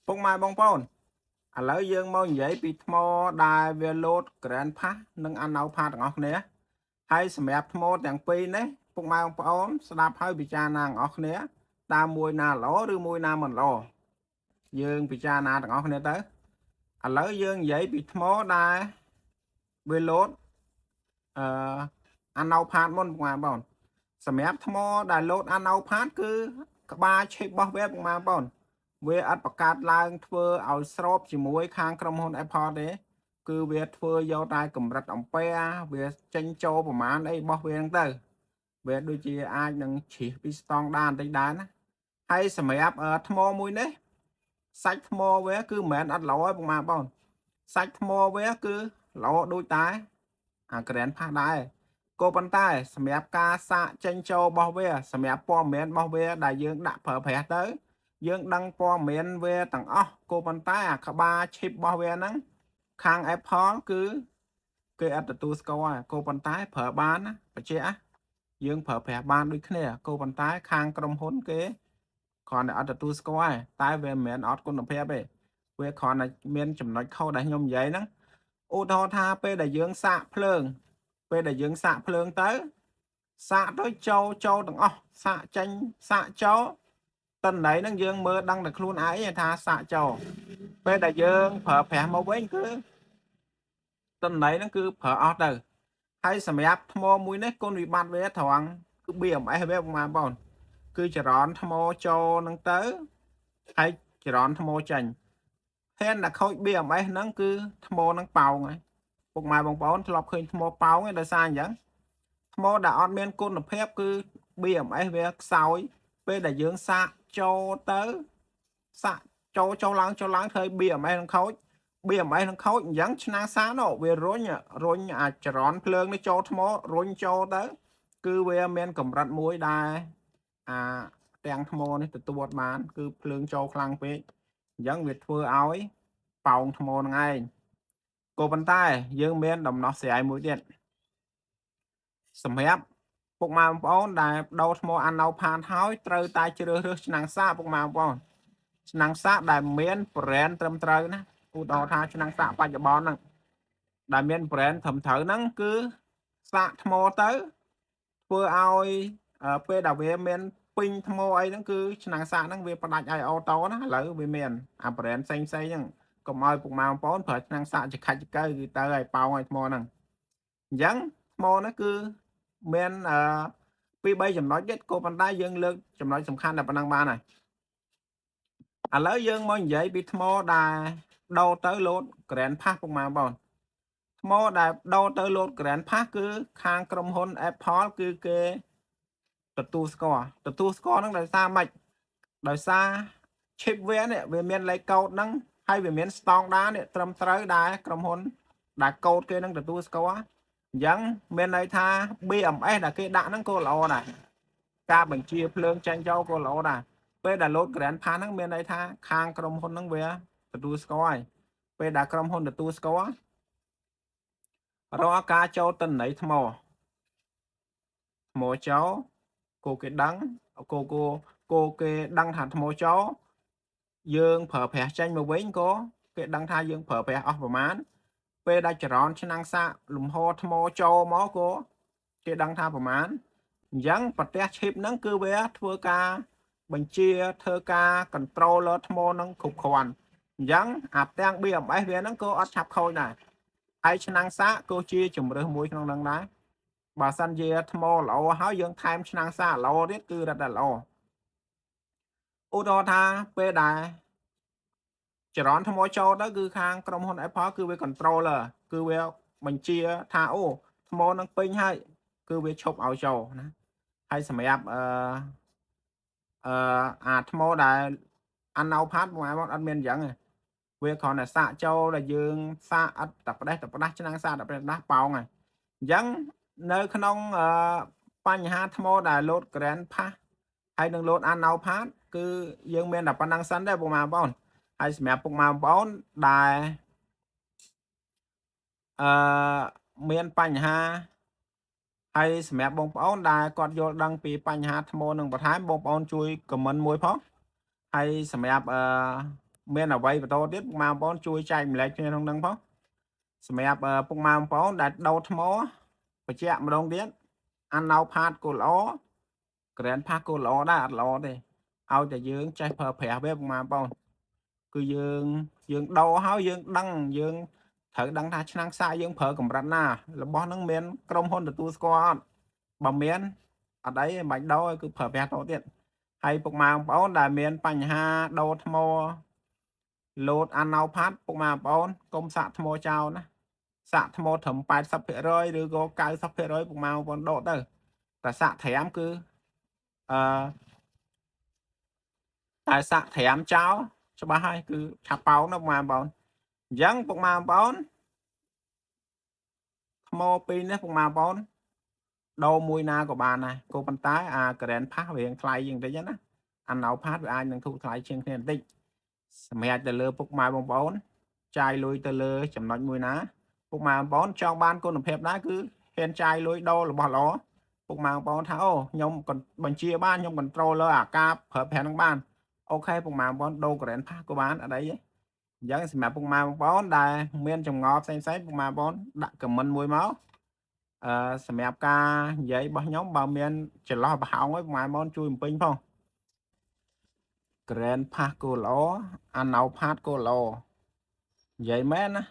ពុកម៉ែបងប្អូនឥឡូវយើងមកនិយាយពីថ្មដែលវាលោត Grandpass និង Unknown Path ទាំងអស់គ្នាហើយសម្រាប់ថ្មទាំងពីរនេះពុកម៉ែបងប្អូនស្ដាប់ហើយពិចារណាទាំងអស់គ្នាតើមួយណាល្អឬមួយណាមិនល្អយើងពិចារណាទាំងអស់គ្នាទៅឥឡូវយើងនិយាយពីថ្មដែលវាលោតអឺ Unknown Path មុនពុកម៉ែបងប្អូនសម្រាប់ថ្មដែលលោត Unknown Path គឺក្បាល chip របស់វាពុកម៉ែបងប្អូន វាអត់បង្កើតឡើងធ្វើឲ្យស្របជាមួយខាងក្រុមហ៊ុន Apple ទេ គឺវាធ្វើយកតែកម្រិតអំពែវាចេញចូលប្រមាណអីរបស់វាហ្នឹងទៅវាដូចជាអាចនឹងជ្រៀះពីស្តង់ដារបន្តិចដែរណាហើយសម្រាប់ថ្មមួយនេះសាច់ថ្មវាគឺមិនមែនអត់ល្អទេពុកម៉ែបងសាច់ថ្មវាគឺល្អដូចតែអា Grandpass ដែរក៏ប៉ុន្តែសម្រាប់ការសាកចេញចូលរបស់វាសម្រាប់ព័ត៌មានរបស់វាដែលយើងដាក់ប្រើប្រាស់ទៅ យើងដឹងព័ត៌មានវាទាំងអស់ក៏ប៉ុន្តែអាក្បាល chip របស់វាហ្នឹងខាង Apple គឺគេអត់ទទួលស្គាល់ក៏ប៉ុន្តែប្រើបានណាបច្ចេកយើងប្រើប្រាស់បានដូចគ្នាក៏ប៉ុន្តែខាងក្រុមហ៊ុនគេគ្រាន់តែអត់ទទួលស្គាល់តែវាមិនមែនអត់គុណភាពទេវាគ្រាន់តែមានចំណុចខុសដែលខ្ញុំនិយាយហ្នឹងឧទាហរណ៍ថាពេលដែលយើងសាកភ្លើង ពេលដែលយើងសាកភ្លើងទៅសាកទៅចូលចូលទាំងអស់សាកចេញសាកចូល តន័យហ្នឹងយើងមើលដឹងតែខ្លួនឯងថាសាកចូលពេលដែលយើងប្រើប្រាស់មកវិញគឺតន័យហ្នឹងគឺប្រើអស់ទៅហើយសម្រាប់ថ្មមួយនេះគុណវិបត្តិវាត្រង់គឺ BMS វាបងប្អូនគឺចរន្តថ្មចូលហ្នឹងទៅហើយចរន្តថ្មចេញហ៊ានតែខូច BMS ហ្នឹងគឺថ្មហ្នឹងប៉ោងហើយពុកម៉ែបងប្អូនធ្លាប់ឃើញថ្មប៉ោងឯដោយសារអញ្ចឹងថ្មដែលអត់មានគុណភាពគឺ BMS វាខ្សោយពេលដែលយើងសាកចូលទៅសាកចូលចូលឡើងចូលឡើងធ្វើឲ្យ BMS នឹងខូច BMS នឹងខូចអញ្ចឹងឆ្នាំងសាកនោះវារុញរុញអាចរន្តភ្លើងនេះចូលថ្មរុញចូលទៅ គឺវាមានកម្រិតមួយដែលអាទាំងថ្មនេះទទួលអត់បាន គឺភ្លើងចូលខ្លាំងពេកអញ្ចឹងវាធ្វើឲ្យប៉ោងថ្មនឹងឯងក៏ប៉ុន្តែយើងមានដំណោះស្រាយមួយទៀតសម្រាប់ពុកម៉ែបងប្អូនដែលដូរថ្ម Unknown Path ហើយត្រូវតែជ្រើសរើសឆ្នាំងសាកពុកម៉ែបងប្អូនឆ្នាំងសាកដែលមាន brand ត្រឹមត្រូវណាឧទាហរណ៍ថាឆ្នាំងសាកបច្ចុប្បន្នហ្នឹងដែលមាន brand ត្រឹមត្រូវហ្នឹងគឺសាកថ្មទៅធ្វើឲ្យពេលដែលវាមានពេញថ្មអីហ្នឹងគឺឆ្នាំងសាកហ្នឹងវាផ្ដាច់ឲ្យ auto ណាឥឡូវវាមានអា brand ផ្សេងផ្សេងហ្នឹងកុំឲ្យពុកម៉ែបងប្អូនប្រើឆ្នាំងសាកចខាច់ចកៅគឺទៅឲ្យប៉ោងឲ្យថ្មហ្នឹងអញ្ចឹងថ្មហ្នឹងគឺមានអឺពី3ចំណុចទៀតក៏ប៉ុន្តែយើងលើកចំណុចសំខាន់តែប៉ុណ្ណឹងបានហើយឥឡូវយើងមកនិយាយពីថ្មដែលដូរទៅលោត Grandpass ពុកម៉ែបងប្អូនថ្មដែលដូរទៅលោត Grandpass គឺខាងក្រុមហ៊ុន Apple គឺគេទទួលស្គាល់ទទួលស្គាល់ហ្នឹងដោយសារម៉េចដោយសារ chip វានេះវាមានលេខកូដហ្នឹងហើយវាមានស្តង់ដារនេះត្រឹមត្រូវដែរក្រុមហ៊ុនដែលកូដគេនឹងទទួលស្គាល់អញ្ចឹងមានន័យថា BMS ដែលគេដាក់ហ្នឹងក៏ល្អដែរការបញ្ជាភ្លើងចាញ់ចូលក៏ល្អដែរពេលដែលលោត Grandpass ហ្នឹងមានន័យថាខាងក្រុមហ៊ុនហ្នឹងវាទទួលស្គាល់ហើយពេលដែលក្រុមហ៊ុនទទួលស្គាល់រាល់ការចូលទិន្នន័យថ្មថ្មចូលគោគេដឹងគោគោគោគេដឹងថាថ្មចូលយើងប្រើប្រាស់ចេញមកវិញក៏គេដឹងថាយើងប្រើប្រាស់អស់ប្រមាណពេលដែលចរន្តឆ្នាំងសាកលំហថ្មចូលមកក៏គេដឹងថាប្រមាណអញ្ចឹងប្រទេស chip ហ្នឹងគឺវាធ្វើការបញ្ជាធ្វើការ controller ថ្មហ្នឹងគ្រប់គ្រាន់អញ្ចឹងអាផ្ទាំង BMS វាហ្នឹងក៏អត់ឆាប់ខូចដែរហើយឆ្នាំងសាកក៏ជាជំរើសមួយក្នុងហ្នឹងដែរបើសិនជាថ្មល្អហើយយើងថែមឆ្នាំងសាកល្អទៀតគឺរឹតតែល្អឧទាហរណ៍ថាពេលដែលចរន្តថ្មចូលទៅគឺខាងក្រុមហ៊ុន Apple គឺវា controller គឺវាបញ្ជាថាអូថ្មនឹងពេញហើយគឺវាឈប់ឲ្យចូលណាហើយសម្រាប់អឺអឺអាថ្មដែល Unknown Path បងប្អូនអត់មានអញ្ចឹងទេវាគ្រាន់តែសាកចូលដែលយើងសាកអត់តែផ្ដេសតែផ្ដាស់ឆ្នាំងសាកតែផ្ដេសផ្ដាស់ប៉ោងហើយអញ្ចឹងនៅក្នុងអឺបញ្ហាថ្មដែលលោត Grandpass ហើយនឹងលោត Unknown Path គឺយើងមានតែប៉ុណ្្នឹងសិនទេពុកម៉ែបងប្អូនហើយសម្រាប់ពុកម៉ែបងប្អូនដែលអឺមានបញ្ហាហើយសម្រាប់បងប្អូនដែលគាត់យល់ដឹងពីបញ្ហាថ្មនឹងបន្ថែមបងប្អូនជួយ comment មួយផងហើយសម្រាប់អឺ មានអ្វីបន្តទៀតពុកម៉ែបងប្អូនជួយចែកម្លែកគ្នាក្នុងហ្នឹងផងសម្រាប់ពុកម៉ែបងប្អូនដែលដូរថ្មបញ្ជាក់ម្ដងទៀតអាណៅផាតក៏ល្អ Grandpass ក៏ល្អដែរអត់ល្អទេឲ្យតែយើងចេះប្រើប្រាស់វាពុកម៉ែបងប្អូនគឺយើងយើងដូរហើយយើងដឹងយើងត្រូវដឹងថាឆ្នាំងសាកយើងប្រើកម្រិតណារបស់ហ្នឹងមានក្រុមហ៊ុនទទួលស្គាល់អត់បើមានអត់អីមិនបាច់ដូរគឺប្រើប្រាស់តទៀតហើយពុកម៉ែបងប្អូនដែលមានបញ្ហាដូរថ្មលោតអាណៅផាត់ពុកម៉ែបងប្អូនកុំសាកថ្មចោលណាសាកថ្មត្រឹម80%ឬក៏90%ពុកម៉ែបងប្អូនដកទៅតែសាកត្រាំគឺអឺតែសាក់ត្រាំចោលច្បាស់ហើយគឺឆាប់ប៉ោងណាពុកម៉ែបងប្អូនអញ្ចឹងពុកម៉ែបងប្អូនថ្មពីរនេះពុកម៉ែបងប្អូនដូរមួយណាក៏បានដែរក៏ប៉ុន្តែអា Grandpass វារៀងថ្លៃជាងតិចណាអាណៅផាតវាអាចនឹងធូរថ្លៃជាងគ្នាបន្តិចសម្រាប់ទៅលើពុកម៉ែបងប្អូនចាយលុយទៅលើចំណុចមួយណាពុកម៉ែបងប្អូនចង់បានគុណភាពដែរគឺហ៊ានចាយលុយដូររបស់ល្អពុកម៉ែបងប្អូនថាអូខ្ញុំបញ្ជាបានខ្ញុំ control លើអាការប្រើប្រាស់នឹងបាន OK ពុកម៉ែបងប្អូនដូរ Grandpass ក៏បានអត់អីទេអញ្ចឹងសម្រាប់ពុកម៉ែបងប្អូនដែលមានចម្ងល់ផ្សេងផ្សេងពុកម៉ែបងប្អូនដាក់ comment មួយមកអឺសម្រាប់ការនិយាយរបស់ខ្ញុំបើមានចន្លោះប្រហោងអីពុកម៉ែបងប្អូនជួយបំពេញផង Grandpass ក៏ល្អអាណៅផាតក៏ល្អនិយាយមែនណា